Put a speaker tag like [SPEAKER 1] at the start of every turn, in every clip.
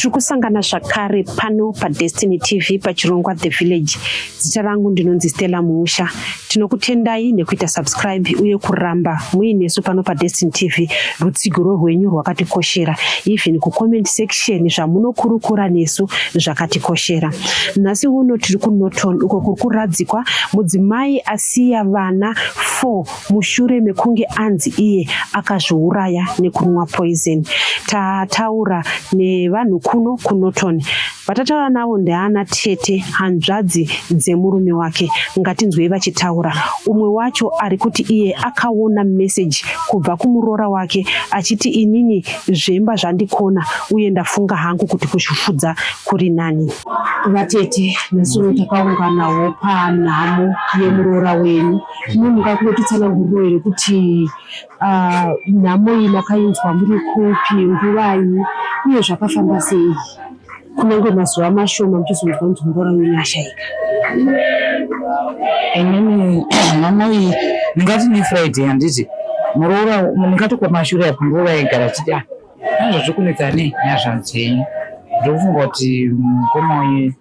[SPEAKER 1] Tiri kusangana zvakare pano paDestiny TV pachirongwa The Village. Zita rangu ndinonzi Stella Muusha. Tinokutendai nekuita subscribe uye kuramba muinesu pano paDestiny TV. Rutsigiro rwenyu rwakatikoshera. Even kucomment section zvamunokurukura nesu zvakatikoshera. Nhasi uno tiri kuNorton uko kuri kuradzikwa mudzimai asiya vana 4 mushure mekunge anzi iye akazviuraya nekunwa poison. Tataura nevanhu kuno kuNorton. Vatataura navo ndeana tete hanzvadzi dzemurume wake. Ngatinzwei vachitaura. Umwe wacho ari kuti iye akaona message kubva kumuroora wake achiti inini zvemba zvandikona uye ndafunga hangu kuti kuzvifudza kuri nani. Vatete, nhasi uno takaunganawo panhamo yemuroora wenyu. Imi mungakungotitsananguriro here kuti ah, nhamo iyi makainzwa muri kupi, nguvai uye zvakafamba sei? Kunyange mazuva mashoma muchizonzwa kunzi muroora wenyu ashaika.
[SPEAKER 2] Inini nhamo iyi ndingati nefriday handiti muroora ndingati kumashure apo muroora aigara achiti ah nazvo zviri kunetsa nei nyazvanzi dzenyu ndokufunga kuti mukoma uyu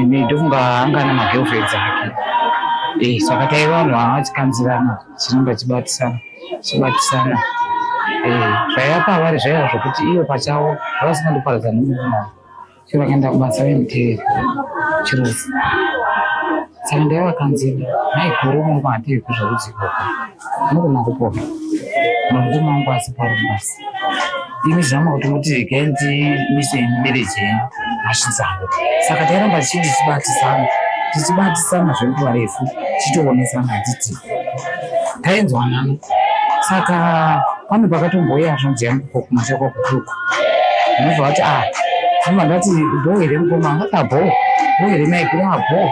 [SPEAKER 2] Ini ndofunga anga ane magirlfriends ake eh, saka taiva vanhu vanga vachikanzirana tichiramba tichibatisana tichibatisana eh, zvaiva pavari zvaiva zvokuti ivo pachavo vavasingandoparadza nemurume wavo chero vakaenda kubasa vaimuteera chero saka ndaivakanzira maiguru murume hativi kuzvarudzi ikoko unogona kupona murume wangu asipo ari kubasa Imi zvama kuti muti regai ndimise marriage yenyu hasvidzangu. Saka tairamba tichiti tichibatisana tichibatisana zvenguva refu tichitoonesana handiti tainzwanana. Saka pane pakatombouya hanzvadzi yangu ko kumasha kwakutuku ndinobva vati ah ndinobva ndati bho here mukoma angati abho bho here maiguru abho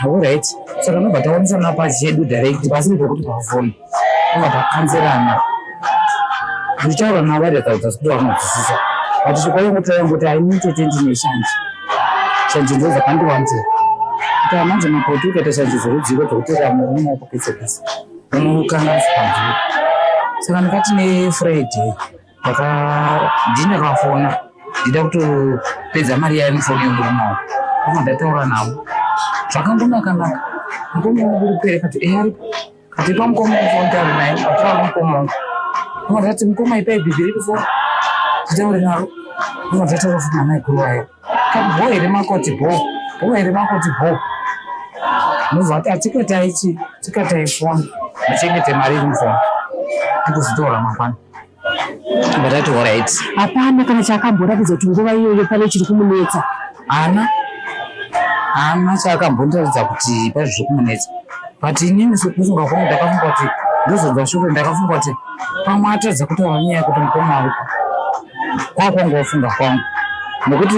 [SPEAKER 2] alright saka ndobva taonesana pachedu direct pasiri pekuti pafoni Vanga takanzerana ndichitaura navo vairatidza kuti kuti vanonzwisisa but chokwadi ngotaura ngoti haini tete ndine shanje shanje ndo dzakandiwanzira kuti amanzi makoti ukaita shanje dzerudziro dzekutora murume wako pese pese unokanganisa panzvimbo saka ndikati nefriday ndini ndakafona ndida kutopedza mari yayo mufoni yemurume wangu ndobva ndataura navo zvakangonaka naka mukoma wangu uri pere kati eya aripo Kati pa mukoma wangu foni taure naye taura mukoma wangu ndobva ndati mukoma ipai bhibhi redu foni titaure naro ndobva ndataura futi namaiguru wayo kati bho here makoti bho bho here makoti bho ndobva ati atikatai chi tikatai foni muchengete mari iri mufoni tikuzotaura mangwana Ndati alright.
[SPEAKER 1] Hapana kana chaakamboratidza kuti nguva iyoyo pane chiri kumunetsa.
[SPEAKER 2] Haana. Haana chaakambondiratidza kuti pane zviri kumunetsa. But inini sekufunga kwangu ndakafunga kuti ndozonzwa shoko ndakafunga kuti pamwe atadza kutaura nyaya yekuti mukoma aripo. Kwakungofunga kwangu. Nekuti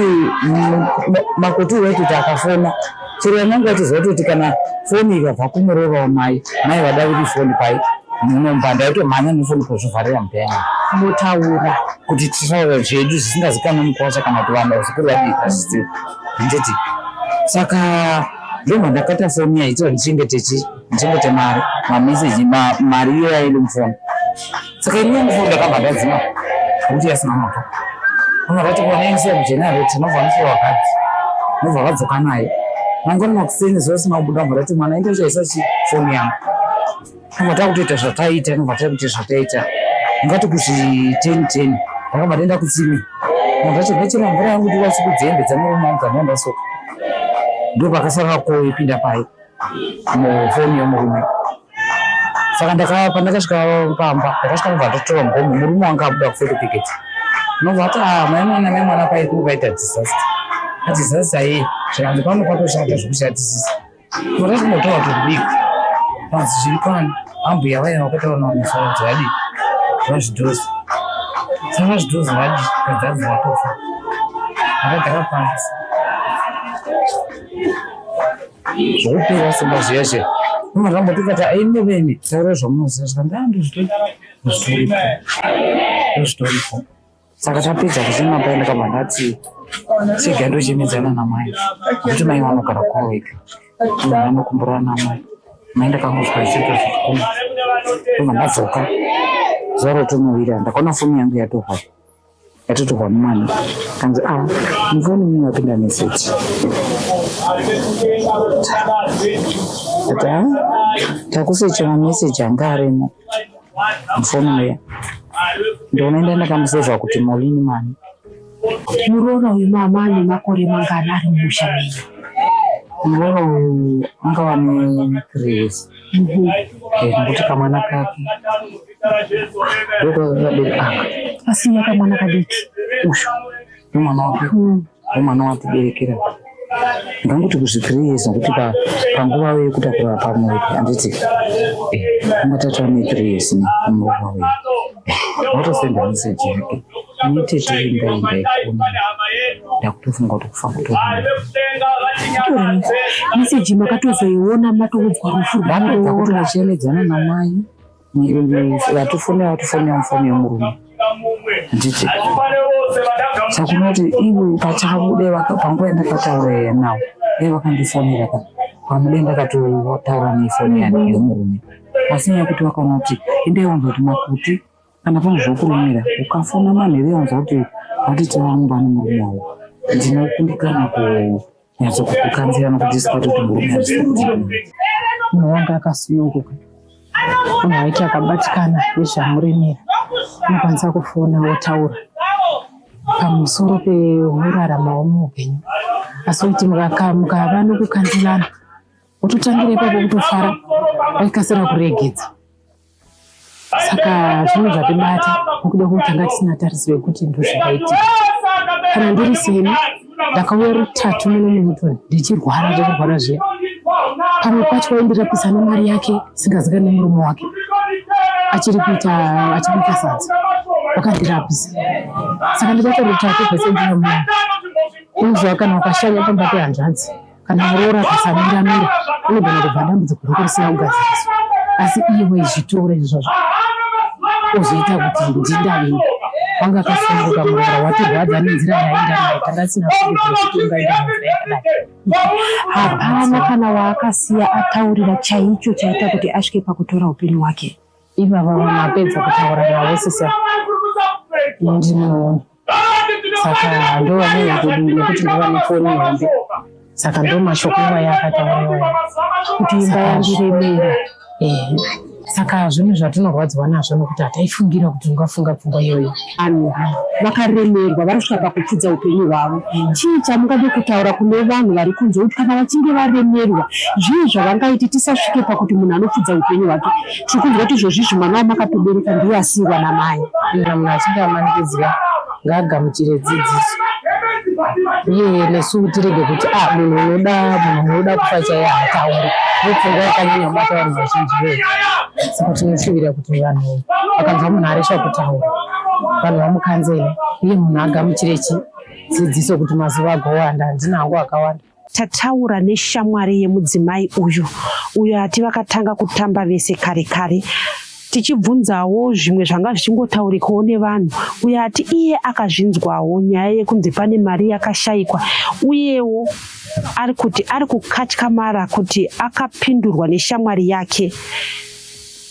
[SPEAKER 2] makoti waitoti akafona chero yanyange achiziva kutoti kana foni ikabva kumuroora wamai mai vadaviri foni pai munomba ndaitomhanya nefoni kuzvivharira mubhenga
[SPEAKER 1] motaura
[SPEAKER 2] kuti titaura zvedu zvisingazikanwe mukwasha kana kuti vanhu vazukuru vadii hazvizivi handiti saka ndobva ndakata foni yaitira ndichengete chi ndichengete mari mameseji mari iyo yairi mufoni Saka ini yangu foni ndakabva ndadzima nekuti yasina moto. Vamwe vati kuona inisiya kujenareti inobva nosiya vakadzi. Nobva vadzoka nayo. Mangwana makuseni zuva risina kubuda vabva vati mwana enda uchaisa chi foni yangu. Nobva takutoita zvataita nobva takuita zvataita. Ndingati kuzvi 10 10 ndakabva ndaenda kutsime. Nobva ndati ndachera mvura yangu ndikwanise kudziya hembe dzemurume wangu dzandanga ndasoka. Ndopakasara koyo ipinda paye mufoni yemurume. Saka ndaka pandakasvika pamba ndakasvika ndobva ndatora mugomo murume wanga abuda kufoto ticket ndobva ati ah mai mwana mai mwana pai paita disaster adisaster iyi zvikanzi pano patoshata zvekushatisisa ndobva tatomotora tobika panzi zviri pano ambuya vaya vakataura navo misoro dzavadii vazvidhozi saka vazvidhozi vadii kadzadzi vatofa vakagara pasi Zvokupera simba zviya zviya. Unoramba tikati aime vemi taura zvamunoziva zvikanzi ah ndozvitori ndozvitoripo ndozvitoripo. Saka tapedza kuchema paye ndakabva ndati chega ndochemedzana namai nekuti mai vanogara kwavo vega. Ndobva ndandokumbura namai. Mai ndakangozwa ichiita zvechikoma. Ndobva ndadzoka zuva rotonovira ndakaona foni yangu yatorwa. Yatotorwa nemwana kanzi a ah, mufoni mune wapinda meseji ati a ah, takusecha mameseji anga arimo mufoni muya ndonoenda ndakamusevha kuti molini mani
[SPEAKER 1] Muroora uyu mama ane makore mangani ari mumusha menyu?
[SPEAKER 2] Muroora uyu angava ne3 years nekuti kamwana kake ndokakadiri aka
[SPEAKER 1] Asiya kamwana kadiki.
[SPEAKER 2] Ushu nomwana wake nomwana watiberekera ndangoti kuzvi 3 years nekuti panguva yekutakura pamuviri handiti angatatu ane 3 years ne muroora uyu watosenda meseji yake inotete imba imba ikona ndakutofunga kuti kufa kutori.
[SPEAKER 1] Meseji makatozoiona matoudzwa rufu
[SPEAKER 2] ndapedza kuti vachiyemedzana namai vatofonera vatofonera mufoni yemurume handiti saka unoti ivo pachavo dai panguva yandakataura nawo dai vakandifonera ka pamwe dai ndakatotaura nefoni yemurume asi nyaya yekuti vakaona kuti indai wanzwa kuti makuti kana pane zvokuremera ukafona manheru wanzwa kuti vatete vangu vane murume wavo ndinokundikana kunyatsokukukanzira nokuti kuti murume hazvisi kuti
[SPEAKER 3] Munhu wanga akasununguka, munhu waiti akabatikana nezvamuremera unokwanisa kufona wotaura pamusoro peuraramawo muupenyu, asi kuti mukava nokukanzirana wototangira ipapo kutofara waikasira kuregedza. Saka zvinhu zvatibata nekuda kwekuti tanga tisina tarisiro yekuti ndozvingaitika. Kana ndiri seni ndakauya rutatu muno muNewton ndichirwara zvekurwara zviya, pamwe pacho waindirapisa nemari yake singazikani nemurume wake achiri kuita achibika sadza wakandirapisa. Saka ndikaita rutatu kwese ndina munhu unoziva kana ukashanya pamba pehanzvadzi kana muroora akasamira-mira unogona kubva dambudziko rako risina kugadziriswa, asi iye waizvitora izvozvo ozoita kuti ndindavinga. Wanga akasununguka muroora watirwadza nenzira yaenda nayo, tanga tisina fungidziro kuti ungaenda nenzira yakadai.
[SPEAKER 1] Hapana kana waakasiya ataurira chaicho chaita kuti asvike pakutora upenyu hwake?
[SPEAKER 3] Ivava vamapedza kutaura navo sisa ndinoona saka ndovanyanya kudu nekuti ndovane foni hombe, saka ndo mashoko iwayo akataura iwayo.
[SPEAKER 1] Kuti imba yandiremera.
[SPEAKER 3] Saka zvinhu zvatinorwadziwa nazvo nokuti hataifungira kuti ungafunga pfungwa iyoyo.
[SPEAKER 1] Vanhu vakaremerwa vari kusvika pakupfudza upenyu hwavo. Chii chamungade kutaura kune vanhu vari kunze kuti kana vachinge varemerwa zvii zvavangaiti tisasvike pakuti munhu anopfudza upenyu hwake? Tiri kunzwa kuti izvozvizvi mwana wamakatobereka ndiye asiyiwa namai.
[SPEAKER 3] Kana munhu achinge amanikidzwa ngaagamuchire dzidziso uye nesu tirege kuti a munhu unoda kufa chaiye haatauri, ndopfungwa yakanyanya kubata vanhu vazhinji iyoyo. Saka tinoshuvira kuti vanhu vakanzwa munhu aresva kutaura vanhu vamukanzele uye munhu agamuchire chi dzidziso kuti mazuva agowanda handina hangu akawanda.
[SPEAKER 1] Tataura neshamwari yemudzimai uyu, uyo ati vakatanga kutamba vese kare kare, tichibvunzawo zvimwe zvanga zvichingotaurikawo nevanhu. Uyo ati iye akazvinzwawo nyaya yekunzi pane mari yakashayikwa, uyewo ari kuti ari kukatyamara kuti akapindurwa neshamwari yake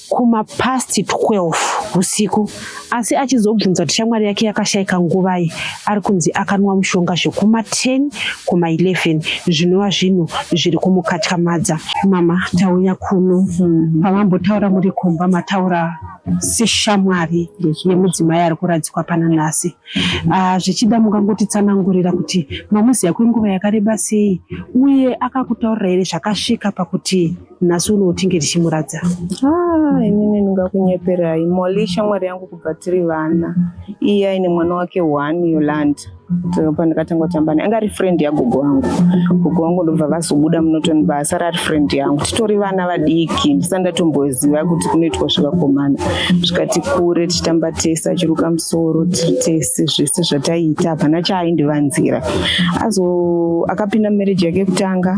[SPEAKER 1] kumapast 12 usiku, asi achizobvunza kuti shamwari yake yakashayika nguvai ari kunzi akanwa mushonga zvekuma10 kuma11, zvinova zvinhu zviri kumukatyamadza. Mama, tauya kuno pamambotaura muri kumba mataura seshamwari yemudzimai ari kuradzikwa pana nhasi. Zvichida mungangotitsanangurira kuti mamuziva kwenguva yakareba sei, uye akakutaurira here zvakasvika pakuti nhasi uno tinge tichimuradza?
[SPEAKER 4] Ah, inini ndingakunyeperai. Molly shamwari yangu kubva tiri vana. Iye aine mwana wake one, Yolanda. Pandakatanga kutamba naye anga ari friend yagogo wangu. Gogo wangu ndobva vazobuda muNorton, asara ari friend yangu. Titori vana vadiki, ndisati ndatomboziva kuti kunoitwa zvevakomana. Zvikati kure tichitamba tese, achiruka musoro tiri tese, zvese zvataiita hapana chaaindivanzira. Azo akapinda mumarriage yake yekutanga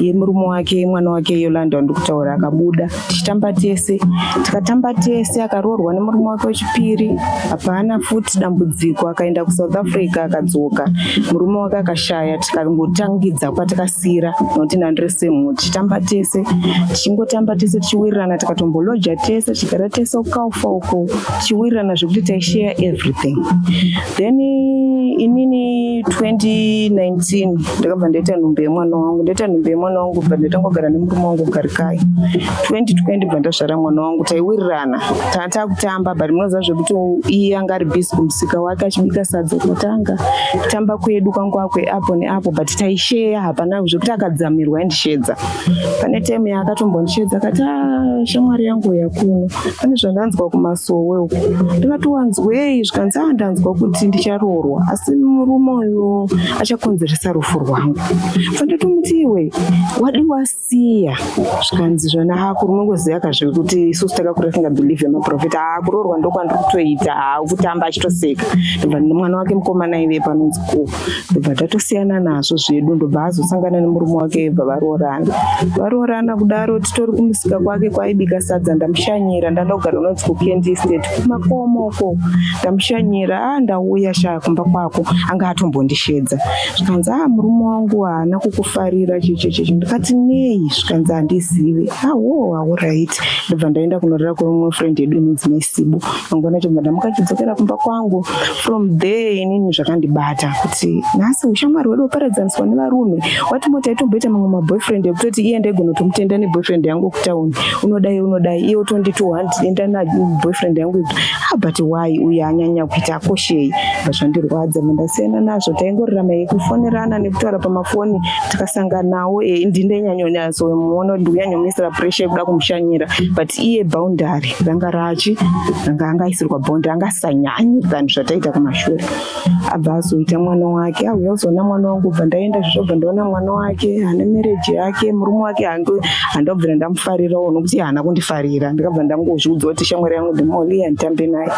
[SPEAKER 4] yemurume wake, mwana wake Yolanda wandiri kutaura akabuda tichitamba tese, tikatamba tese. Akaroorwa nemurume wake wechipiri, hapana futi dambudziko. Akaenda kuSouth Africa. Akadzoka, murume wake akashaya, tikangotangidza kwatakasira nokuti nandiri semu, tichitamba tese, tichingotamba tese, tichiwirirana, tikatomboloja tese, tichigara tese kukaufa uko, tichiwirirana zvekuti taishare everything. Then inini 2019 ndakabva ndaita nhumbu yemwana wangu. Ndaita nhumbu yemwana wangu, bva ndatangogara nemurume wangu Garikai. 2020 bva ndazvara mwana wangu. Taiwirirana, tanga takutamba, but munoziva zvekuti iye anga ari busy kumusika wake achibika sadza kutanga kutamba kwedu kwangu kweapo neapo, but taisheya, hapana zvekuti akadzamirwa aindishedza. Pane time yaakatombondishedza akati, "Ah, shamwari yangu yakuno, pane zvandanzwa kumasowe uku." Ndikati, "Wanzwei?" Zvikanzi, "Ah, ndanzwa kuti ndicharoorwa, asi murume uyu achakonzeresa rufu rwangu." Fandatomuti, "Iwe wadi wasiya?" Zvikanzi, "Zvona hako runongoziva kazvekuti isusu takakura tisingabhilivhe maprofita. Haa, kuroorwa ndokwandiri kutoita." Haa, kutamba achitoseka. Ndobva mwana wake mukomana aivepo anonzi ko, ndobva tatosiyana nazvo zvedu. Ndobva azosangana nemurume wake, bva varoorana. Varoorana kudaro, titori kumusika kwake kwaibika sadza, ndamushanyira. Ndanda kugara unonzi kuKent Estate, kumakomo uko. Ndamushanyira, "A, ndauya sha kumba kwako." Anga atombondishedza. Zvikanzi, "A, murume wangu haana kukufarira, chichichichi." Ndikati, "Nei?" Zvikanzi, "Handizivi." "Awo, alright." Ndobva ndaenda kunorara kwemumwe friend yedu inonzi Maisibu. Mangwana chobva ndamuka chidzokera kumba kwangu. From there inini zvakandibata kuti nhasi ushamwari hwedu waparadzaniswa nevarume. Watimo taitomboita mamwe maboyfriend ekutoti iye ndaigona kutomutenda neboyfriend yangu kutauni, unodai unodai, iye otonditi enda naboyfriend yangu. Ah, but why uyu anyanya kuita akoshei? Bva zvandirwadza, bva ndasiyana nazvo. Taingorarama yekufonerana nekutaura pamafoni. Tikasanganawo, ndindainyanyonyatsomuona kuti ndikunyanyomuisira pressure yekuda kumushanyira, but iye boundary ranga rachi ranga angaisirwa boundary, angasanyanyi than zvataita kumashure. Abva azoita mwana wake, auya kuzoona mwana wangu. Bva ndaenda zvezvo, bva ndaona mwana wake ane marriage yake, murume wake handabvira ndamufarirawo nokuti haana kundifarira. Ndakabva ndangozviudza kuti shamwari yangu ndimoli, handitambe naye.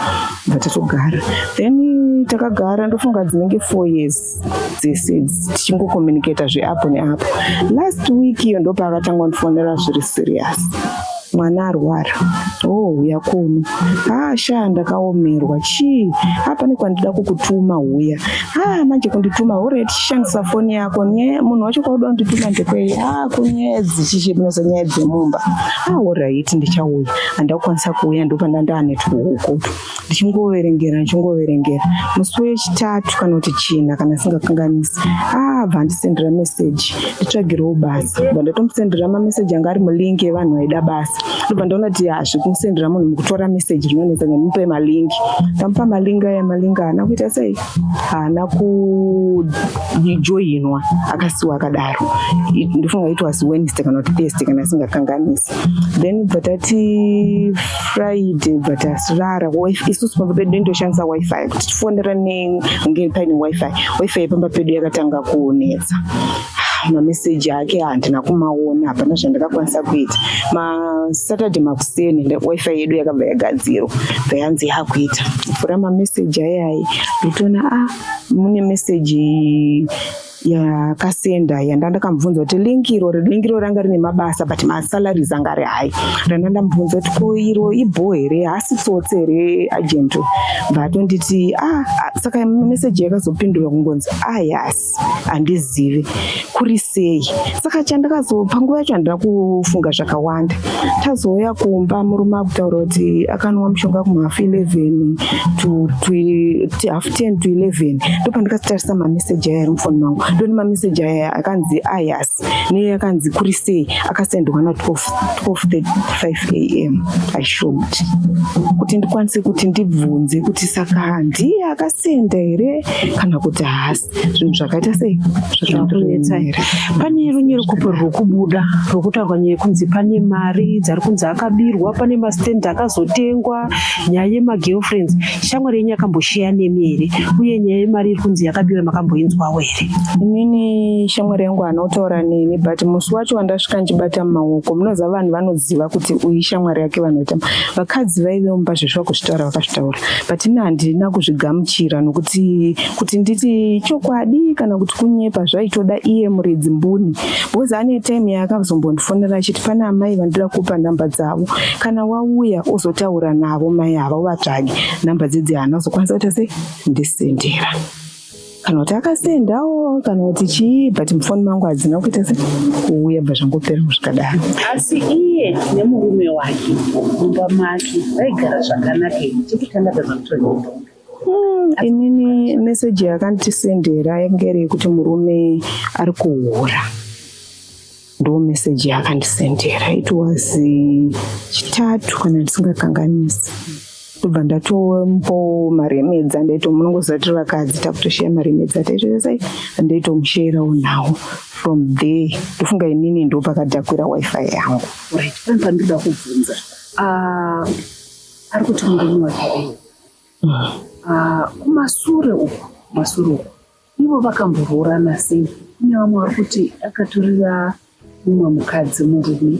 [SPEAKER 4] Bva tatogara. Then takagara, ndofunga dzinenge 4 years dzese tichingocommunicata zveapo neapo. Last week iyo ndopaakatanga kundifonera zviri serious, "Mwana arwara." "Oh, uya kuno." "Ah, sha, ndakaomerwa. Chii?" "Ah, pane kwandida kukutuma, huya." "Ah, manje kundituma? Alright, chishandisa foni yako." "Nye munhu wacho kwauda kundituma ndekwei?" "Ah, kunyedzi chichi munoza nyaya dzemumba." "Ah, alright, ndichauya." Handakukwanisa kuuya, ndopanda ndaane tuhuku ndichingoverengera, ndichingoverengera. Musi wechitatu kana kuti china, kana singakanganisi, ah, bva andisendera meseji, "Nditsvagirewo basa." Bva ndatomusendera mameseji anga ari mulink evanhu vaida basa. Ndobva ndaona kuti hazvikusendera munhu mukutora meseji rinonetsa, ngemupe malink. Ndamupa malink aya, malink haana kuita sei, haana kujoinwa, akasiwa akadaro. Ndofunga it was Wednesday kana kuti Thursday, kana asingakanganisi. Then bva tati Friday, bva tasirara. Isusu pamba pedu ndoshandisa WiFi kuti tifonerane, kunge paine WiFi. WiFi pamba pedu yakatanga kunetsa. Mameseji ake handina kumaona, hapana zvandakakwanisa kuita. MaSaturday makuseni WiFi yedu yakabva yagadzirwa, bva yanzi yakuita. Vhura mameseji ayayi, ndotoona, ah, mune meseji yakasenda yanda ndakamubvunza kuti link iro, link iro ranga rine mabasa, but masalaries anga ari high. Randa ndamubvunza kuti, "Ko iro ibho here? Haasi tsotsi here agent?" Bva atonditi, ah, ah, saka meseji yakazopindura kungonzi, "Ah, yes, handizivi kuri sei." Saka chandakazo panguva yacho handina kufunga zvakawanda. Tazouya kumba, murume akutaura kuti akanwa mushonga kumahalf 11 to half 10 to 11. Ndopandikatarisa mameseji aya ari mufoni mangu, ndoni mameseji aya akanzi ayas neyakanzi kuri sei, akasendwa na 12:35 am. I shocked kuti ndikwanise kuti ndibvunze kuti saka ndiye akasenda here kana kuti haasi. Zvinhu zvakaita sei?
[SPEAKER 1] Zvakunetsa here? Pane runyerekupo ruri kubuda rwokutaurwa nyaya yekunzi pane mari dzari kunzi akabirwa, pane mastendi akazotengwa, nyaya yemagirlfriends. Shamwari yenyu yakambosheya nemi here? Uye nyaya yemari iri kunzi yakabiwa makamboinzwawo here?
[SPEAKER 4] Inini shamwari yangu haana kutaura neni, but musi wacho wandasvika ndichibata mumaoko, munoziva vanhu vanoziva kuti uyu shamwari yake. Vanoita vakadzi vaive mumba zveshuwa kuzvitaura vakazvitaura, but ini handina kuzvigamuchira nokuti kuti nditi chokwadi kana kuti kunyepa zvaitoda iye muridzi mbuni, because ane time yaakazombondifonera achiti pane amai vandoda kupa namba dzavo, kana wauya uzotaura navo mai ava, uvatsvage namba dzidzi. Haana kuzokwanisa kuita sei ndisendera. Kana Kana kuti akasendawo kana kuti chii, but mufoni mangu hadzina kuita se kuuya, bva zvangopera zvikadaro.
[SPEAKER 3] Asi iye nemurume wake mumba make vaigara zvakanaka here? Chekutanga tazvakutora.
[SPEAKER 4] Inini meseji yakandisendera yange iri yekuti murume ari kuhura. Ndo meseji yaakandisendera. It was Chitatu kana ndisingakanganisi. Ndobva ndatomupawo maremedza, ndaito munongoziva tiri vakadzi takutosheya maremedza taitoita sei, ndaitomusheyerawo nawo. From there ndofunga inini ndo pakadhakwira wifi yangu.
[SPEAKER 3] Right, pane pandinoda kubvunza. Ah, ari kuti murume wake aiwa. Ah, kumasure uku, kumasure uku ivo vakamboroorana sei? Kune vamwe vari kuti akatorera mumwe mukadzi murume,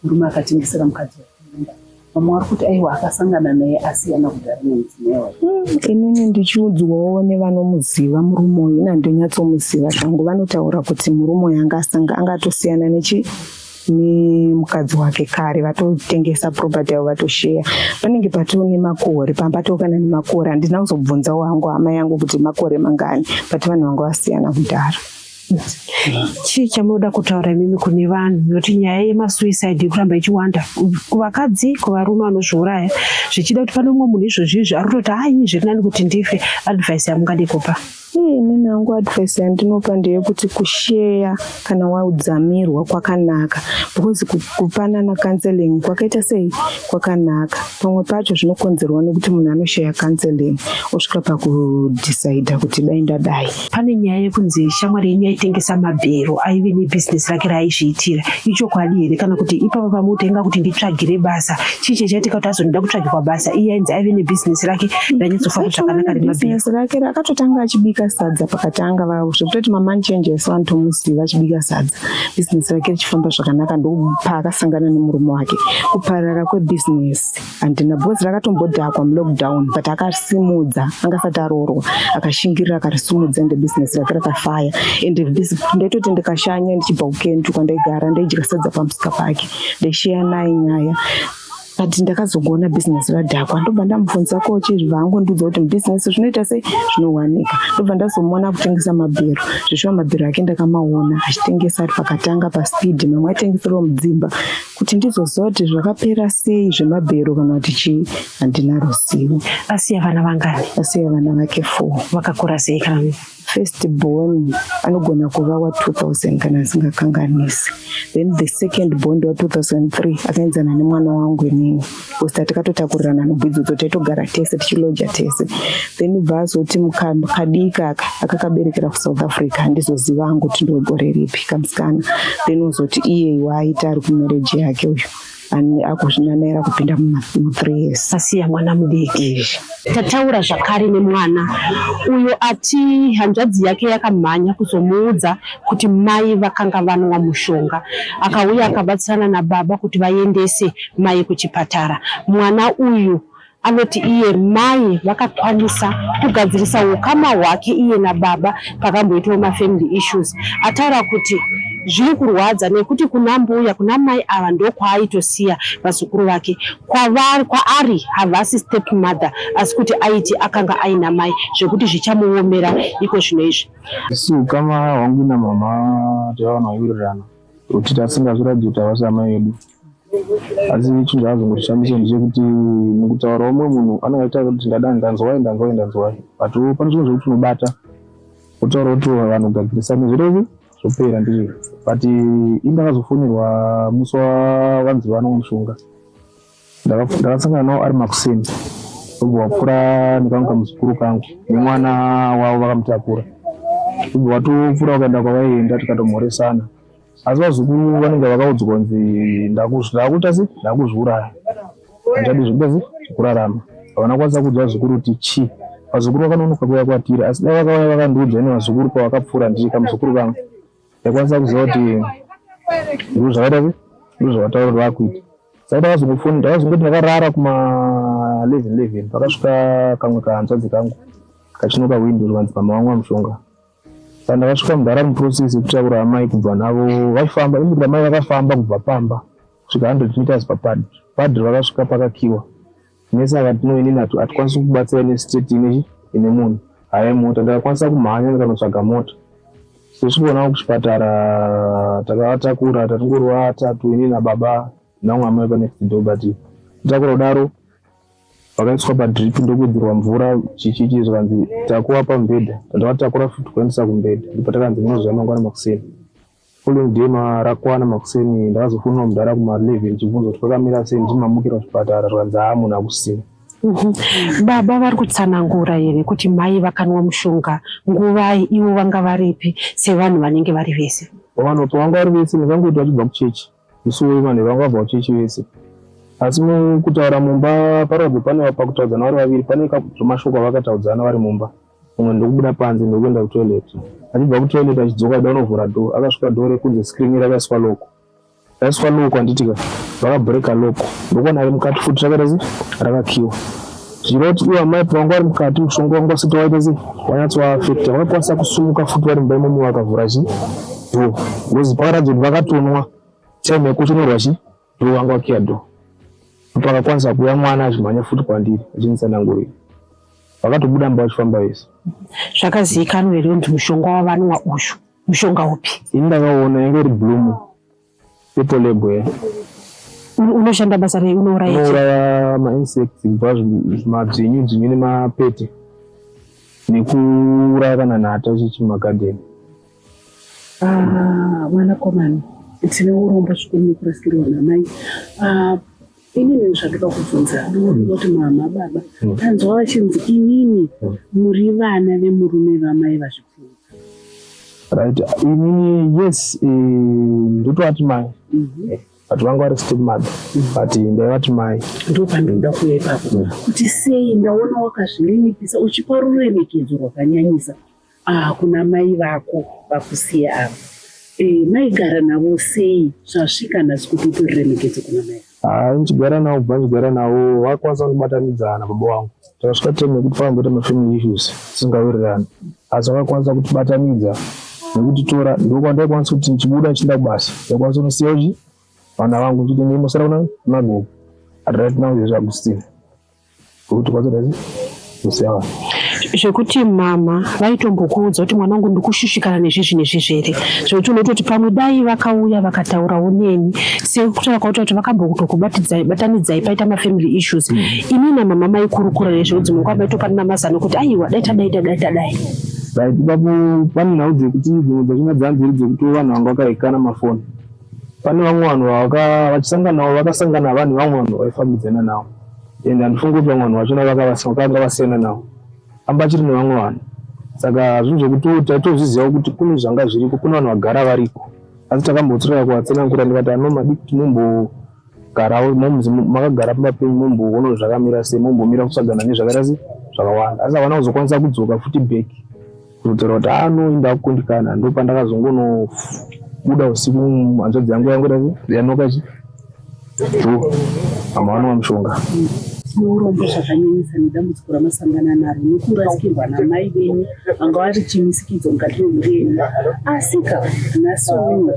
[SPEAKER 3] murume akatengesera mukadzi wake munda. Vamwe vari kuti aiwa, akasangana naye asiyana kudhara nemudzimai wake.
[SPEAKER 4] Inini ndichiudzwawo nevanomuziva murume uyu, ina ndonyatsomuziva zvangu, vanotaura kuti murume uyu anga asanga angatosiyana nechi nemukadzi wake kare, vatotengesa property yavo, vatosheya. Panenge patoo nemakore pambatoo kana nemakore, handina kuzobvunzawo hangu hama yangu kuti makore mangani, but vanhu vanga vasiyana kudhara.
[SPEAKER 1] Chii chamunoda kutaura imimi kune vanhu, nekuti nyaya yemasuicide iri kuramba ichiwanda kuvakadzi, kuvarume vanozviuraya, zvichida kuti pane umwe munhu izvozvi izvi ari kutoti hai, zviri nani kuti ndife? Advice yamungade kupa?
[SPEAKER 4] Inini hangu advice yandinopa ndeyekuti kusheya kana waudzamirwa kwakanaka, because kupanana counseling kwakaita sei kwakanaka. Pamwe pacho zvinokonzerwa nekuti munhu anosheya counseling osvika pakudhisaidha kuti dai ndadai.
[SPEAKER 1] Pane nyaya yekunzi shamwari yenyu yaitengesa mabhero, aive nebhizinesi rake raaizviitira. Ichokwadi here, kana kuti ipapa pamutenga kuti nditsvagire basa, chii chechaitika kuti azonida kutsvagirwa basa, iye ainzi aive nebhizinesi rake ranyatsofamba zvakanaka remabhero?
[SPEAKER 4] Bhizinesi rake rakatotanga achibika sadza pakatanga zvekutoti mamanchanges vanotomuziva achibika sadza, bhizinesi rake richifamba zvakanaka, ndopaakasangana nemurume wake. Kuparara kwebhizinesi handina, because rakatombodhakwa mulockdown, but akasimudza, angasati aroorwa, akashingirira akarisimudza, ende bhizinesi rake rakafaya. Ende ndaitoti ndikashanya ndichibva kuKentu kwandaigara, ndaidya sadza pamusika pake, ndaisheya naye nyaya, but ndakazogoona bhizinesi radhakwa, ndobva ndamubvunza ko chizvibva angondudza kuti mubhizinesi zvinoita sei, zvinowanika. Ndobva ndazomuona kutengesa mabhero. Zveshuwa mabhero ake ndakamaona achitengesa ari pakatanga paspeed, mamwe aitengeserwa mudzimba. Kuti ndizoziva kuti zvakapera sei zvemabhero kana kuti chii, handina ruzivo.
[SPEAKER 1] Asiya vana vangani?
[SPEAKER 4] Asiya vana vake 4.
[SPEAKER 1] Vakakura sei kana?
[SPEAKER 4] First born anogona kuva wa2000 kana asingakanganisi, then the second born wa2003, akaenzana nemwana wangu inini, because tatikatotakurirana nhumbu idzodzo, taitogara tese, tichiloja tese. Then bva azoti kadiki aka akakaberekera kuSouth Africa, handizoziva hangu kuti ndowegore ripi kamusikana. Then uzoti iye waaita ari kumarriage yake uyu akuzvinanaira kupinda mu3 years.
[SPEAKER 1] Asiya mwana mudiki. Tataura zvakare nemwana uyo ati hanzvadzi yake yakamhanya kuzomuudza kuti mai vakanga vanwa mushonga, akauya akabatsirana nababa kuti vaendese mai kuchipatara. Mwana uyu anoti iye mai vakakwanisa kugadzirisa ukama hwake iye nababa pakamboitawo mafamily issues. Ataura kuti zviri kurwadza nekuti kuna mbuya, kuna mai ava ndokwaaitosiya vazukuru vake. Kwavari, kwaari havasi step mother, asi kuti aiti akanga aina mai, zvekuti zvichamuomera iko zvino izvi.
[SPEAKER 5] Isi ukama hwangu namama taiva vanhu vaiwirirana, kuti tasingazviratidzi kuti havasi amai vedu. Asi chinhu chakazongotishambisa ndechekuti mukutaura umwe munhu anenge achitaura kuti ndada ndanzwai, ndanzwai, ndanzwai, but pane zvimwe zvekuti unobata wotaura kuti vanhu gadzirisane, zvirezi zvopera ndizvo. But ini ndakazofonерwa musi wavanzi vanwa mushonga. Ndakasangana nawo ari makuseni, ndobva wapfuura nekamwe kamuzukuru kangu nemwana wavo vakamutakura, ndobva watopfuura wakaenda kwavaienda, tikatomhoresana. Asi vazukuru vanenge vakaudzwa kunzi ndakuita sei, ndakuzviuraya, handichadi zvekuita sei, zvekurarama. Havana kukwanisa kuudza vazukuru kuti chii. Vazukuru vakanonoka kuuya kwatiri, asi dai vakauya vakandiudza ine vazukuru pavakapfuura ndiri kamuzukuru kangu, ndaikwanisa kuziva kuti ndizvo zvakaita sei, ndizvo zvavataura kuti vakuita. Saka ndakazongofoni, ndakazongoti ndakarara kuma 11 11, pakasvika kamwe kahanzvadzi kangu kachinoka windo, zvikanzi mama vangu vamushonga. Saka ndakasvika mudhara muprocess yekutakura amai kubva navo vachifamba. Imuti amai vakafamba kubva pamba kusvika 100 meters papadri padri, vakasvika pakakiwa nese, akati, "No, inini hatikwanisi kubatsira nestate inechi ine munhu." Haye mota ndakakwanisa kumhanya ndikanotsvaga mota. Tosvikonawo kuchipatara takavatakura tatingori vatatu ini nababa namwe amai panext door but takura kudaro vakaiswa padrip ndokuwedzerwa mvura chichichi zvikanzi takuva pamubhedha tandavatakura futi kuendesa kumubhedha ndipo takanzi munozouya mangwana makuseni following day marakwana makuseni ndakazofonera mudhara kuma 11 ndichibvunza kuti kwakamira sei ndimamukira kuchipatara zvikanzi haa munhu akusina.
[SPEAKER 1] Baba vari kutsanangura here kuti mai vakanwa mushonga nguvai ivo vanga varipi sevanhu vanenge vari vese?
[SPEAKER 5] Vanhu pavanga vari vese ndingangoti vachibva kuchechi musi uyu vanhu vanga vabva kuchechi vese asi mukutaura mumba parodzo pane pakutaudzana vari vaviri pane mashoko avakataudzana vari mumba mumwe ndokubuda panze ndokuenda kutoilet achibva kutoilet achidzoka aida kunovhura door akasvika door rekunze screen rakaiswa lock raiswa lock handitika vakabreaka lock ndokuona ari mukati futi rakaita se rakakiwa zvireva kuti ivo amai pavanga vari mukati mushonga wanga usati waita se wanyatsoafekta vakakwanisa kusumuka futi vari mumba imomo vakavhura chi door because pakaratidza kuti vakatonwa time yekutonorwa chi door vanga vakiya door pakakwanisa kuuya mwana achimhanya futi kwandiri achinditsanangurira vakatobuda mumba vachifamba vese.
[SPEAKER 1] Zvakazivikanwa here kuti mushonga wavanwa uyu mushonga upi?
[SPEAKER 5] Ini ndakaona yange iri bloom purple label yeah.
[SPEAKER 1] Unoshanda basa rei? Unouraya chii?
[SPEAKER 5] Unouraya mainsects kubva madzvinyu dzvinyu nemapete nekuuraya kana nhata chichi mumagadheni.
[SPEAKER 3] Ah, mwanakomana tine urombo zvikuru nekurasikirwa namai. Ah, inini zvandoda kubvunza ndinoda kuti mama baba tanzwa vachinzi inini muri vana vemurume vamai vazvipfuudza.
[SPEAKER 5] Right, inini yes, ndotovati mai. But vanga vari step mother but ndaivati mai.
[SPEAKER 3] Ndopandinoda kuuya ipapo kuti sei ndaona wakazvininipisa uchipa ruremekedzo rwakanyanyisa kuna mai vako vakusiya ava. Maigara navo sei zvasvika nhasi kuti upe ruremekedzo kuna mai?
[SPEAKER 5] Haa, ndichigara navo kubva ndichigara navo vakakwanisa kundibatanidza nababa vangu. Takasvika time yekuti pakamboita mafamily issues tisingawirirani asi vakakwanisa kutibatanidza nekutitora ndokwandaikwanisa kuti ndichibuda ndichienda kubasa ndaikwanisa kunosiya chi vana vangu ndichiti ndimosara kuna magogo right now izvezvi hakusina kuti kwanisa kusiya vana.
[SPEAKER 1] Zvekuti mama vaitombokuudza kuti mwana wangu ndikushushikana nezvizvi nezvizvi here, zvekuti unototi pamwe dai vakauya vakataurawo neni sekutaura kwaita kuti vakambokutokubatanidzai paita mafamily issues. Ini namama maikurukura nezvekuti dzimwe nguva maitopanana mazano kuti aiwa dai tadai tadai tadai.
[SPEAKER 5] Right, ipapo pane nhau dzekuti dzimwe dzachona dzanziri dzekuti vanhu vanga vakaikana mafoni. Pane vamwe vanhu vachisangana navo vakasangana vanhu vamwe vanhu vaifambidzana navo and handifungi kuti vamwe vanhu vachona vakanga vasiyana navo amba achiri nevamwe vanhu saka zvinhu zvekuti taitozviziva kuti kune zvanga zviriko kune vanhu vagara variko asi takambotsirira kuvatsanangura ndikati ano madi kuti mumbogarawo makagara pamba penyu mumboona zvakamira sei mumbomira kutsvagana nezvakaita sei zvakawanda asi havana kuzokwanisa kudzoka futi back kuzotaura kuti haa no ndakukundikana ndopandakazongonobuda usiku hanzvadzi yangu yangu yanoka chi do mama vanova mushonga.
[SPEAKER 3] Tine urombo zvakanyanyisa nedambudziko ramasangana naro nekurasikirwa namai venyu vanga vari chimisikidzo mukati memhuri yenyu. Asika nhasi uno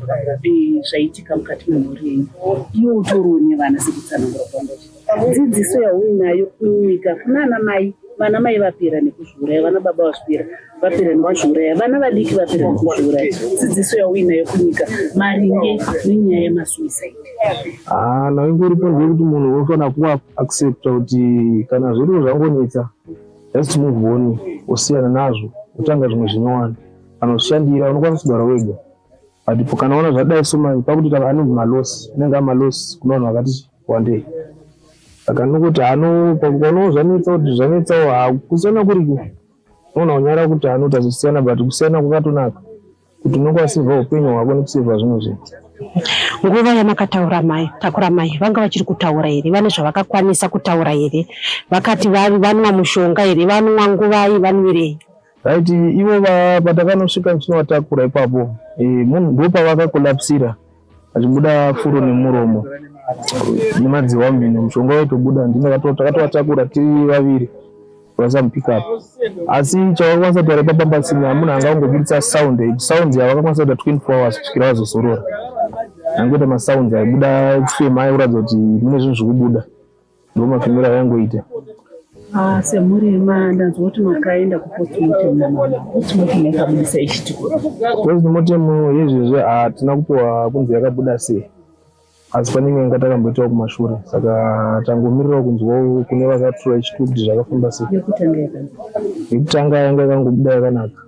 [SPEAKER 3] zvaitika mukati memhuri yenyu iwe utoriwo nevana sekutsanangura kwanga uchiita. Dzidziso yauinayo kunyika kunana mai, vana mai vapera nekuzviuraya, vana baba vapera vapera nekuzviuraya, vana vadiki vapera nekuzviuraya. Dzidziso yauinayo kunyika maringe nenyaya yemasuicide.
[SPEAKER 5] Haa nhau ingoripo ndeyekuti munhu unofanira kuva accepta kuti kana zviriwo zvangonetsa just move on wosiyana nazvo wotanga zvimwe zvinyowani. Kana uchishandira unokwanisa kugara wega but kana waona zvadai so manje pakutoita anonzi maloss anenge amaloss kune vanhu vakati wandei saka nokuti ano pakuonawo zvanetsa kuti zvanetsawo ha kusiyana kuriko unoona kunyara kuti ano tazosiyana but kusiyana kwakatonaka kuti unonge wasevha upenyu hwako nekusevha zvimwe zvinhu.
[SPEAKER 1] Nguva yamakataura mai takura mai vanga vachiri kutaura here vane zvavakakwanisa kutaura here vakati vanwa mushonga here vanwa nguvai vanwirei?
[SPEAKER 5] Right ivo patakanosvika ndichinovatakura ipapo munhu ndopavakakolapsira achibuda furo nemuromo nemadziwa mhino mushonga waitobuda ndinakatovatakura tiri vaviri vasamupickup asi chavakakwanisa kutaura ipapa pasina munhu anga angobuditsa sound sound yavakakwanisa kuita 24 hours kusvikira vazozorora angoita masounds aibuda kufema aikuratidza kuti mune zvinhu zvikubuda ndomafemero ayangoita.
[SPEAKER 3] Ah, semhuri ndanzwa kuti makaenda kupostmortem namama. Postmortem yakabudisa ichitiko.
[SPEAKER 5] Postmortem yezvezvi hatina kupiwa kunzi yakabuda sei, asi pane imwe yanga takamboitawo kumashure, saka tangomirirawo kunzwawo kune vakatora ichitiko kuti zvakafamba sei.
[SPEAKER 3] Yekutanga yakanzi?
[SPEAKER 5] Yekutanga yanga yakangobuda yakanaka.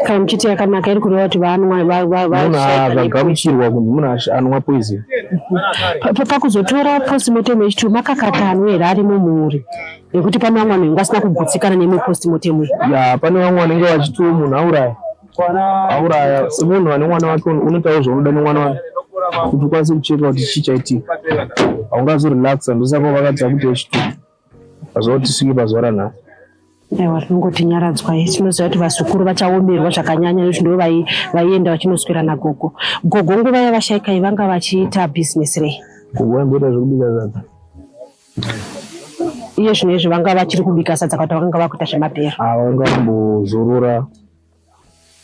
[SPEAKER 1] Kana muchiti yakanaka, iri kureva kuti vanwa
[SPEAKER 5] Munhu akagamuchirwa kunzi munhu anwa poison.
[SPEAKER 1] Pakuzotora postmortem yechitu, makakatanwa here ari mumhuri? Nekuti pane vamwe vanhu vanenge vasina kugutsikana nemwe postmortem iyi.
[SPEAKER 5] Ya, pane vamwe vanenge vachitiwo munhu auraya auraya. Semunhu ane mwana wake, unoitawo zvaunoda nemwana wake kuti ukwanise kucheka kuti chii chaitika. Haungazorelaxa, ndosaka vakati akuti yechitu pazuva kuti tisvike pazuva ranhasi.
[SPEAKER 1] Aiwa, tinongoti nyaradzwai. Tinoziva kuti vazukuru vachaomerwa zvakanyanya nekuti ndo vaienda vachinoswera nagogo. Gogo nguva yavashaikai vanga vachiita bhizinesi rei?
[SPEAKER 5] Gogo vaimboita zvekubika sadza.
[SPEAKER 1] Iye zvino izvi vanga vachiri kubika sadza kana kuti vakanga vakuita zvemabhero?
[SPEAKER 5] Ah, vanga vambozorora,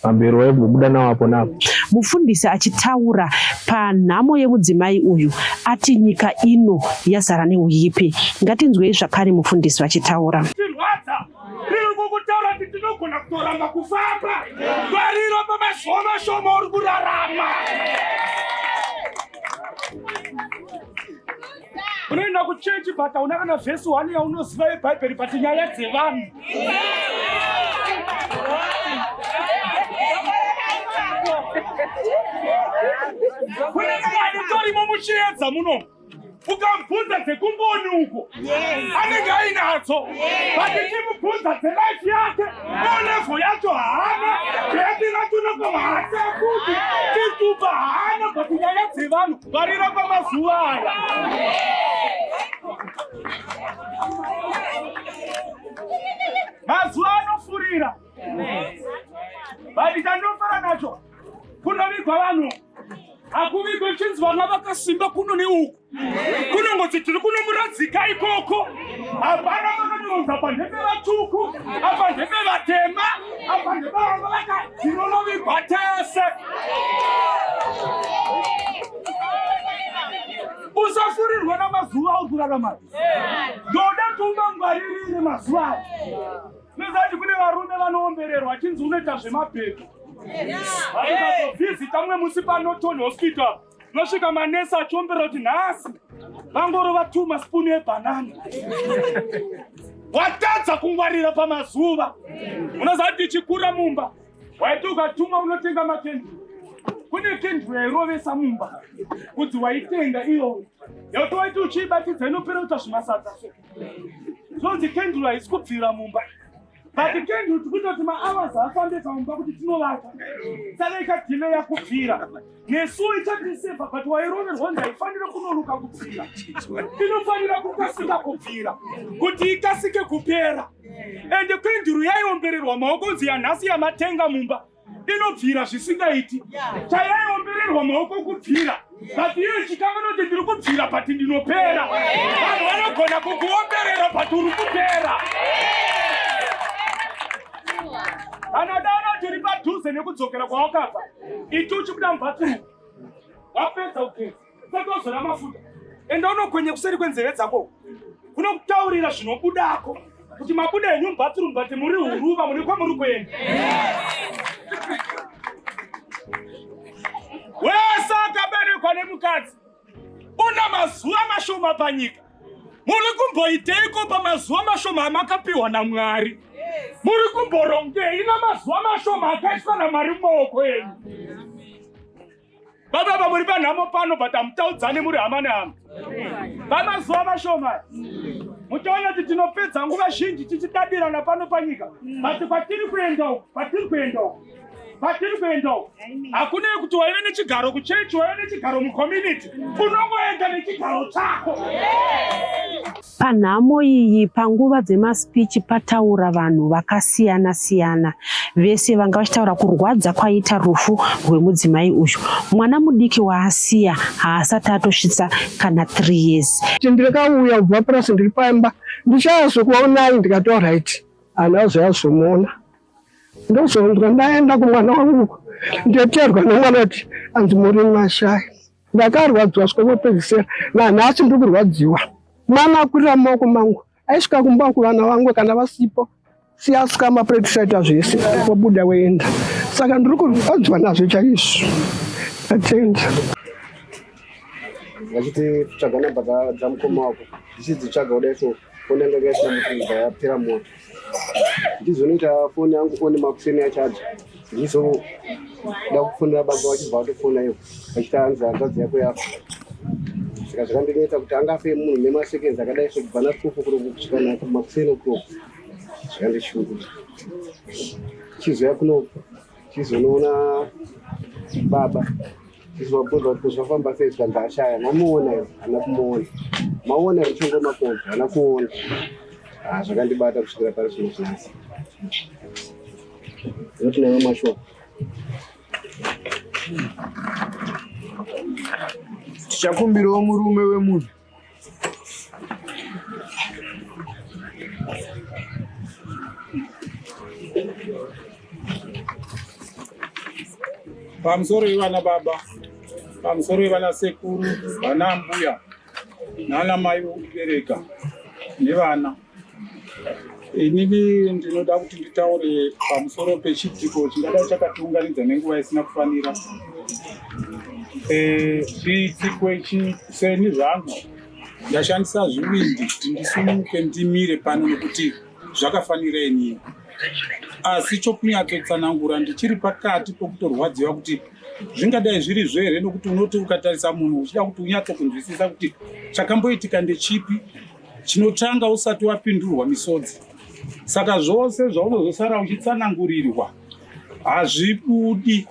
[SPEAKER 5] mabhero vaimbobuda nawo apo napo.
[SPEAKER 1] Mufundisi achitaura panhamo yemudzimai uyu ati nyika ino yazara neuipi. Ngatinzwei zvakare mufundisi vachitaura.
[SPEAKER 6] Chirwadza riri kukutaura kuti tinogona kutoramba kufamba ngwariro pamazuva mashoma uri kurarama. Unoenda kuchechi but hauna kana vhesi 1 yaunoziva yebhaibheri, but nyaya dzevanhu. Kune mumwe anitorimo muchiedza muno, ukamubvunza dzekumboni uko anenge ainadzo, but chimubvunza dzelife yake, O level yacho haana, grade racho nokohata kuti chitupa haana, but nyaya dzevanhu. Varira pamazuva aya. Mazuva anofurira. But chandinofara nacho, kunovigwa vanhu hakuvigwe chinzi vana vakasimba kuno neuku, kunongoti tiri kunomuradzika ikoko. Hapana vakanonza apa ndeve vatsvuku, apa ndeve vatema, apa ndeve vanga vaka, tinonovigwa tese. Usafurirwa namazuva auri kurarama. Ndoda tumangwaririre mazuva aya. Nezati kune varume vanoombererwa achinzi unoita zvemabhebhi. Vaikazovhizita mumwe musi paNorton Hospital, nosvika manesi achiomberera kuti nhasi vangorova 2 masipunu ebhanana. Watadza kungwarira pamazuva. Unoziva kuti tichikura mumba, waiti ukatumwa unotenga makenduru, kune kenduru yairovesa mumba kunzi waitenga iyo yakuti waiti uchiibatidza inopera kuita zvimasadza. So zvonzi kenduru haisi kubvira mumba, but kenduru tikuita kuti mahours afambe pamumba kuti tinovata, saka ikadhileya kubvira nesu ichatisevha. But wairoverwa kunzi haifanira kunonoka kubvira, inofanira kukasika kubvira kuti ikasike kupera. Ende kenduru yaiombererwa maoko kunzi yanhasi yamatenga mumba inobvira zvisingaiti. Chayaiombererwa maoko kubvira, but iyo ichikanga noti ndiri kubvira but ndinopera. Vanhu vanogona kukuomberera but uri kupera. Kana daona kuti uri padhuze nekudzokera kwawakabva, iti uchibuda mubathroom, wapedza kugeza, saka uzora mafuta, enda unokwenye kuseri kwenzeve dzako, kunokutaurira zvinobudako kuti mabuda henyu mubathroom but muri huruva, mune kwamuri kuenda. Wese akaberekwa nemukadzi una mazuva mashoma panyika. Muri kumboiteiko pamazuva mashoma amakapiwa naMwari? Muri kumborongei namazuva mashoma akaiswa naMwari mumaoko enyu? Baba, muri panhamo pano, but hamutaudzani muri hama nehama pamazuva mashoma. Muchaona kuti tinopedza nguva zhinji tichidadirana pano panyika, but kwatiri kuenda uku, kwatiri kuenda uku, kwatiri kuenda uku, hakuna kuti waive nechigaro kuchechi, waive nechigaro mucommunity. Unongoenda nechigaro chako.
[SPEAKER 1] Panhamo iyi, panguva dzemasipichi pataura vanhu vakasiyana siyana. Vese vanga vachitaura kurwadza kwaita rufu rwemudzimai uyu. Mwana mudiki waasiya haasati atosvitsa kana 3 years.
[SPEAKER 7] Ndikauya kubva purasi, ndiri paimba, ndichazokuonai. Ndikati alright. Hana azoyazomuona, ndozonzwa ndaenda kumwana wangu, ndoterwa nemwana kuti anzi muri mashaya. Ndakarwadziwa svika kwekupedzisira, nanhasi ndiri kurwadziwa. Mwana akurira mumaoko mangu aisvika kumba kuvana vangu kana vasipo siyasika mapureti aita zvese wabuda woenda saka ndiri kurwadziwa nazvo chaizvo atenda
[SPEAKER 8] vachiti tsvaga namba dzamukoma wako ndichidzitsvaga kudai so foni yanga yanga isina muti ibva yapera moto ndizonoita foni yangu foni makuseni yachaja ndichizoda kufonera baba vachibva vatofona ivo vachiti hanzi hanzvadzi yako yafa saka zvakandinetsa kuti angafe munhu nemaseconds akadai so kubva na2 o'clock kusvika makuseni o'clock zvakandishungurudza chizouya kuno chizonoona baba chizovabvunza kuti zvafamba sei zvikanzi ashaya mamuona here hana kumuona maona here chongo makonzo hana kuona ah, zvakandibata kusvikira pari zvino zvinasi ndinoti naiwe mashoko
[SPEAKER 9] Tichakumbirawo murume wemunhu.
[SPEAKER 6] Pamusoro yevana baba, pamusoro yevana sekuru, vana mbuya nana mai vokubereka nevana. Inini ndinoda kuti nditaure pamusoro pechiitiko chingadai chakatiunganidza nenguva isina kufanira. Eh, chiitiko ichi seni zvangu ndashandisa zvivindi kuti ndisimuke ndimire pano nekuti zvakafanira inini, asi chokunyatsotsanangura ndichiri pakati pokutorwadziwa kuti zvingadai zviri zvo here, nokuti unoti ukatarisa munhu uchida kuti unyatsokunzwisisa kuti chakamboitika ndechipi chinotanga usati wapindurwa misodzi saka zvose zvaunozosara uchitsanangurirwa hazvibudi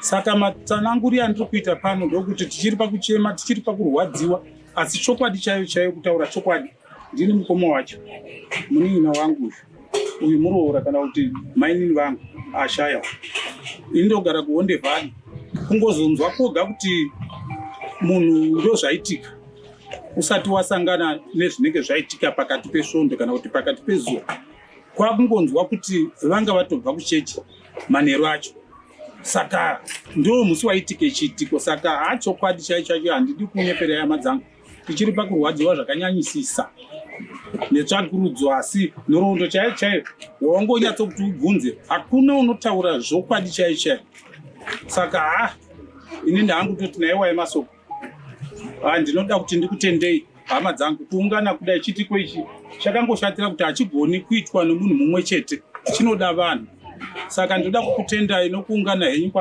[SPEAKER 6] saka matsananguri andiri kuita pano ndokuti tichiri pakuchema tichiri pakurwadziwa asi chokwadi chaiyo chaiyo kutaura chokwadi ndini mukoma wacho munin'ina wangu uyu uyu muroora kana kuti mainini vangu ashaya ini ndogara kuhonde valley kungozonzwa koga kuti munhu ndozvaitika usati wasangana nezvinenge zvaitika pakati pesvondo kana kuti pakati pezuva kwakungonzwa kuti vanga vatobva kuchechi manheru acho saka ndo musi waitike chiitiko saka hachokwadi chaicho chacho handidi kunyepera hama dzangu tichiri pakurwadziwa zvakanyanyisisa netsvakurudzo asi nhoroondo chaiyo chaiyo wangonyatso kuti ubvunze hakuna unotaura zvokwadi chaiyo chaiyo saka ha ini ndahangu toti naiwai masoko Ah, ndinoda kuti ndikutendei hama dzangu kuungana kudai chiitiko ichi chakangoshatira kuti hachigoni kuitwa nomunhu mumwe chete chinoda vanhu saka ndinoda kukutendai nokuungana henyu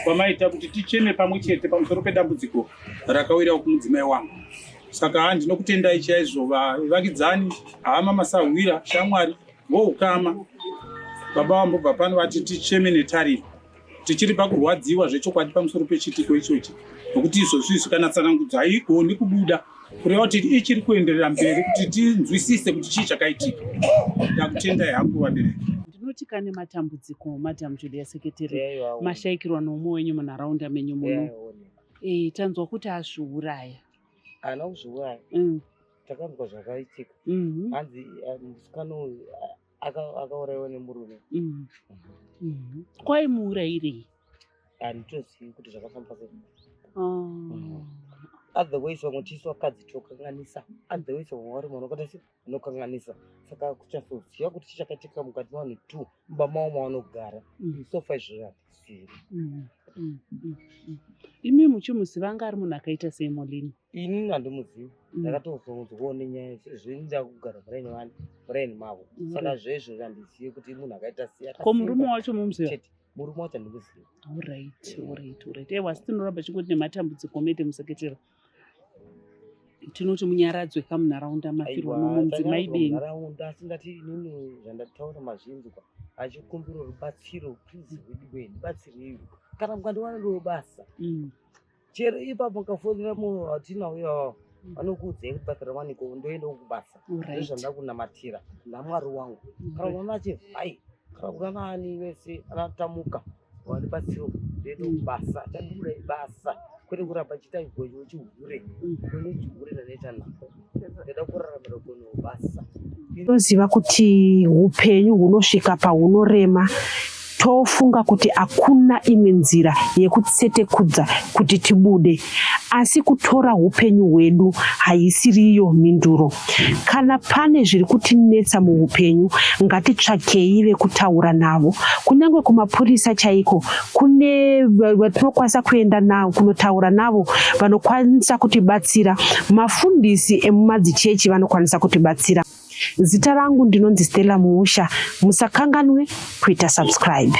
[SPEAKER 6] kwamaita kuti ticheme pamwe chete pamusoro pedambudziko rakawirawo kumudzimai wangu saka ha ndinokutendai chaizvo vavakidzani hama masahwira shamwari voukama baba vambobva pano vati ticheme netariro tichiri pakurwadziwa zvechokwadi pamusoro pechiitiko ichochi nokuti izvozvi izvi kana tsanangudzo haigoni kubuda kureva kuti ichiri kuenderera mberi kuti tinzwisise kuti chii chakaitika ndakutendai hangu vabereki
[SPEAKER 3] ndinoti kane matambudziko madam julia seketeri mashaikirwa noumwe wenyu munharaunda menyu muno e, tanzwa kuti azviuraya
[SPEAKER 10] haana kuzviuraya Takanzwa zvakaitika
[SPEAKER 3] Mhm.
[SPEAKER 10] hanzi eh, musikana uyu eh, akauraiwa nemurume.
[SPEAKER 3] Kwaimuurairei?
[SPEAKER 10] Handitozivi kuti zvakafamba sei.
[SPEAKER 3] Ah.
[SPEAKER 10] Otherwise vamwe tisu vakadzi tokanganisa, otherwise vamwe vari vanokaita sei vanokanganisa. Saka kuchazoziva kuti chii chakaitika mukati mevanhu two mumba mavo mavanogara sofa izvozvo hatizivi.
[SPEAKER 3] Imi muchimuziva anga ari munhu akaita sei Molini?
[SPEAKER 10] Inini handimuzivi, ndakatozonzwawo nenyaya sezvo ini ndakugara muraini vani muraini mavo, saka zvezvo handizivi kuti munhu akaita sei.
[SPEAKER 3] Ko murume wacho mumuziva?
[SPEAKER 10] Chete murume wacho handimuzivi.
[SPEAKER 3] Alright, alright, alright. Ewa, asi tinoramba chingoti nematambudziko mete museketera. Tinoti munyaradzwe ka munharaunda mafirwa
[SPEAKER 10] Aiwa,
[SPEAKER 3] nomwe mudzimai
[SPEAKER 10] ndanyaradzwa
[SPEAKER 3] benyu.
[SPEAKER 10] munharaunda asi ndati inini zvandataura mazvinzwa achikumbira rubatsiro please weduwe ndibatsireiwo kana mukandiwanirawo basa chero ipapo mukafonera munhu watina uyo vanokuudzai kuti basa rawaniko ndoendawo kubasa ndozvandava kunamatira namwari wangu kana ukaona chivhai kana kuna ani vese anatamuka vandibatsiro ndoendawo kubasa chandikuda ibasa kwete kuramba chiita gonyo chihure gonyo chihure ndanoita nako ndoda kuraramira gonyo basa
[SPEAKER 1] Toziva kuti upenyu hunosvika pahunorema tofunga kuti hakuna imwe nzira yekutsetekudza kuti tibude. Asi kutora upenyu hwedu haisiriyo mhinduro. Kana pane zviri kutinetsa muupenyu, ngatitsvakei vekutaura navo. Kunyange kumapurisa chaiko kune vatinokwanisa kuenda navo kunotaura navo vanokwanisa kutibatsira. Mafundisi emumadzichechi vanokwanisa kutibatsira. Zita rangu ndinonzi Stella Muusha. Musakanganwe kuita subscribe.